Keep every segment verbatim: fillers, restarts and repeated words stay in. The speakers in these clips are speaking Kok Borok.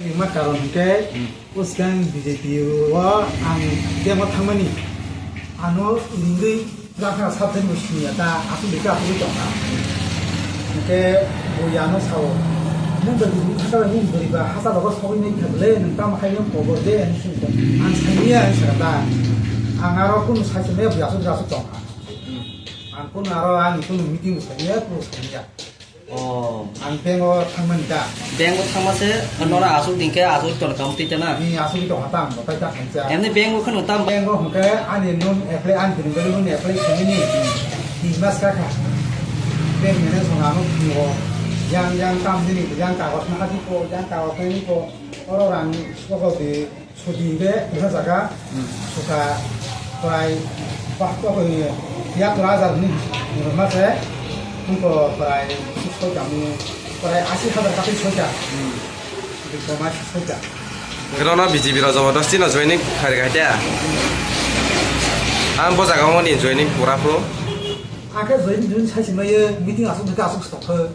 Hima karon hwnkhe, hmm, bwskang B J P o ang demo thangmani. Ano ringwi lakha sabjani bo siniya ta, aswk dikhe aswk tongkha. Hwnkhe bo ano sao, "Nwng bai bini thangkha bai nwng bwrwi ba hasa rogo sogwi nai kha bwle, nwng tamo hai nwng kobor de," hinwi sini tong. Ang saimanya hinwi sakha ta. Ang aro kunu sai saimanya bo aswk aswk tongkha. Ang kunu aro ani kunu meeting bo saimanya, kunu saimanya. Oh. Ang bank o thangmani da. Bank o thangma se, hmm, nora aswk dingkhe aswk ton kam twi tana. Ni aswk tong hata ang bai ta khaisa. Emni bank o kheno tam. Bank o hwnkhe ani loan apply, ani bini loan apply sini ni. Hmm. Di mas ka kha. Bank manager song ano thingo. Yang, yang tam dini, yang kagos na hati ko, yang kagos na ni ko. Oro rang soko di. Sudi hingke wngkha jaga, hmm, suka prai bakto ko ni yak rajar ni rwma se wngko prai soita ni prai asi hajar kati soita. Hmm. Diploma soita. Hwnkhe nono B J P rok jobodosti no joining khairikha de. Ang bo jaga o ni joining pura pro. Akhe joining joining sai se maya meeting asuk hwnkhe asuk se tongkha.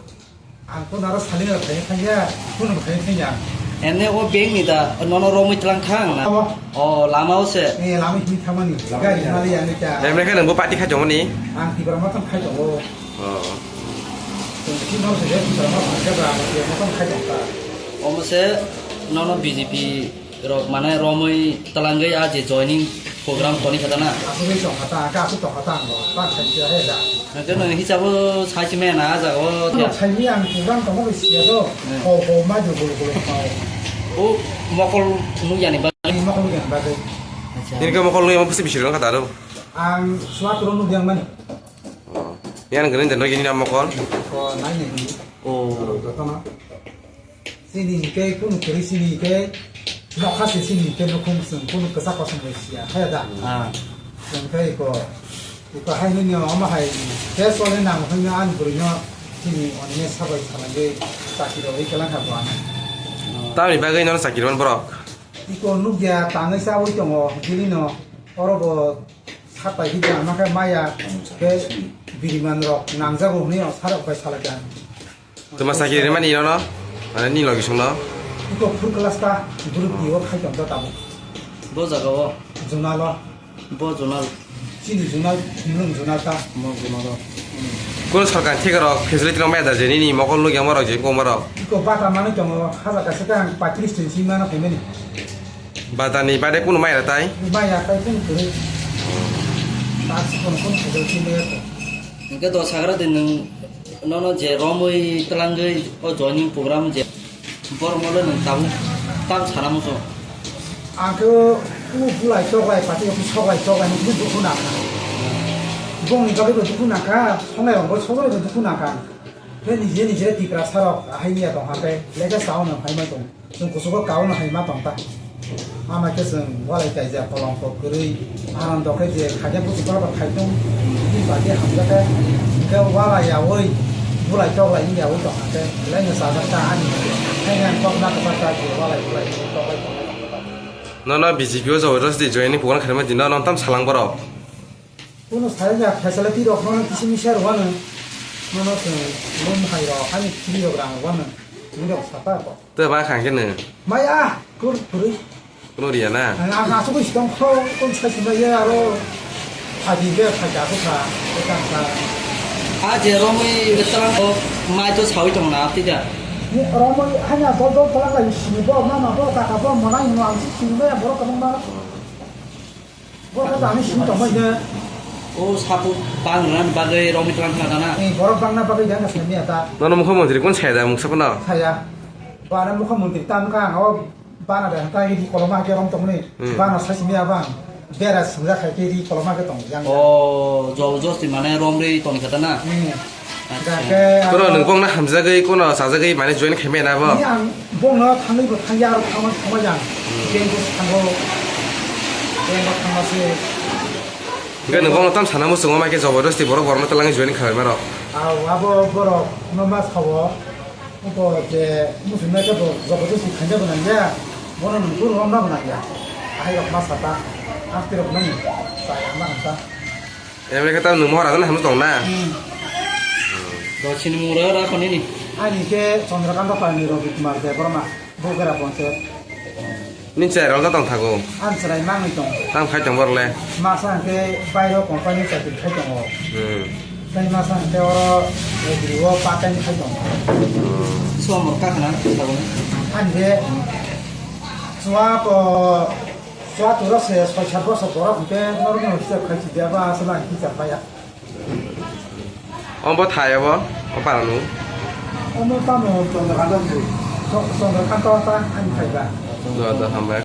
Ang kono aro saling aro thangwi thangya, kono thangwi thangya. Ene o bank ni da, nono romwi tlang thang na? Abo. O, lama o se. Eh, lama himwi thangmani, gari mali ya ni ta. Emre khe nang bo party khai tongmani? Ang Tipra Motha khai tongo. Oh. Tong ki nor se Tipra Motha khai ba, Tipra Motha khai tong ta. Omo se nono B J P rok mane romwi twlangwi a je joining program toni kha ta na? Asugwi tong kha ta, ang khe asuk tong kha ta ang bo, ta khai se he da. Hwnkhe nwng hisabo sai se maya na a jaga o. Ano sai mi ang program tongma bai siya do. Hmm. Ho ho ma jo bolo bolo ma. O mokol nukya ni bagwi. Ani mokol nukya ni bagwi. Acha. Nini khe mokol nukya ma bwswk bisi rwng kha ta aro? Ang suat rw nukya mani. Oh. Yang gwnang de nukya ni na mokol? Ko nai nai ni. Oh. Jotono. Chini hingke kunu kwrwi chini hingke nokha se chini hingke nukhung chwng kunu kwchak kosom bai siya, haya da? Ah. Chwng khe iko, iko hai nini omo hai tei choli nang hwnwi ani bwrwino chini onne sabai salaiwi chakirogwi kwlangkha bo ano. Tamni bagwi nono chakirwmani borok? Iko nukya tangwi chawi tongo, bini no oro bo sapai hidi ama khe maya khe biriman rok nangjago hwnwi sarok bai salaikha. Tuma sakiri rimani nono? Mane ni logi songno? Iko full class ta group D o khai tong ta tabuk. Bo jaga o? Zonal o. Bo zonal. Chini zonal, Khumlwng zonal ta. Mo zonal o. Kono sarkar thik rok facility rok maya da je nini mokol nukya ma rok je koma rok. Iko bata manwi tongo, hajar kaisa ta ang paitris tin simi mano phaimani. Bata ni bade kono maya da tai? Maya tai kono kwrwi. Taksi kono kono facility maya to. Hingke do sagra din nwng Nono je romwi twlangwi o joining program je borok no le nwng tabuk tam sana muchung. Ang khe o bulai choklai pati o soklai choklai ni dukhu nangkha. Bongni bagwi bo dukhu nangkha, songnai rok bo soklai bo dukhu nangkha. Tei nije nije Tiprasa rok ahai ya tong ha tei lekha sao no hai ma tong. Chwng kuchugo kauna hai ma tong ta. Ama khe chwng walai kaijak kolom kok kwrwi, anando khe je khaina kuchuk bai khai tong, bini bagwi hamjakhe, hwnkhe walai yaui, bulai toklai wng yaui tong khe, belai no chajak ta ani. Haini ang kok na kwchak ta je walai bulai toklai tongnai tong khe ta. Nono B J P o jobo dos di join ni program khaima di, nono tam salang borok. Kuno salai ya facility rok nono kisi misa rwano, nono chwng lum hai rok, ani free rok rang rwano, ni rok sata ko. Tei ba khang khe nw? Maya, kur, kurui. Kuno riya na? Ang, ang asuk isi tong kho, kon sai sima ye aro. Adi be phai ja ko kha, ko tang kha. A je romwi restaurant ko mai to sawi tong na, tida? Ni romwi hanya dol dol pala lai sini bo, mama bo, kaka bo, mona ino ang si sini bo ya borok kabang ma. Borok bo ani sini tong mai de. O sapu bang ran bagwi romwi tlang kha na? Ni borok bang na bagwi jang ka sini ya ta. Nono mukha montri kon saya da muksa kono? Saya. Bara mukha montri tam ka ang o. Bana de ta ri koloma ke rom tongni. Hmm. Bana sasi mi abang. Bera sumra khai ke ri koloma ke tong yang. O, job josti mane rom ri tong kata na. Hmm. Acha. Ga ke kono aro nung bong na hamjagwi, kono sajagwi mane join khaimai na bo? Ni ang bong no thangwi bo thangya aro thangma thangma yang. Hmm. Beng bo thango. Beng bo thangma se. Ga nung bong no tam sana muchungo ma ke job josti borok borok no talangwi join khaimai rok. Aw, abo borok no ma sawo. Bo je muchungnai khe bo jobodosti khaina bo nangya, bono nung kunu romna bo nangya. Ahai rok ma sata, amtwi rok nung chaya ma nang ta. Emre khe ta nung mohor ajan hamno tong na? Hmm. Bo chini mung rw ra khoni ni. Ani khe Chandrakanta Palni Ravi Kumar Debbarma. Bogora ponchayat. Nini chwrai rok tong thago. Ang chwrai mangwi tong. Tang khai tong borle. Masa hwnkhe bairo company chakri khai tongo. Hmm. Tei masa hwnkhe oro agri o part time khai tongo. Hmm. Somor kakhana thago. Ang khe chua po, chua turo se soi sat bosor borok hwnkhe norok no hisab khai si dia ba aswk ang hisab maya. Obo thai obo, o para nung. Omo tamo Chandrakanta se. Cho-, Chandrakanta ta ani phaiba. Do, do, hambai.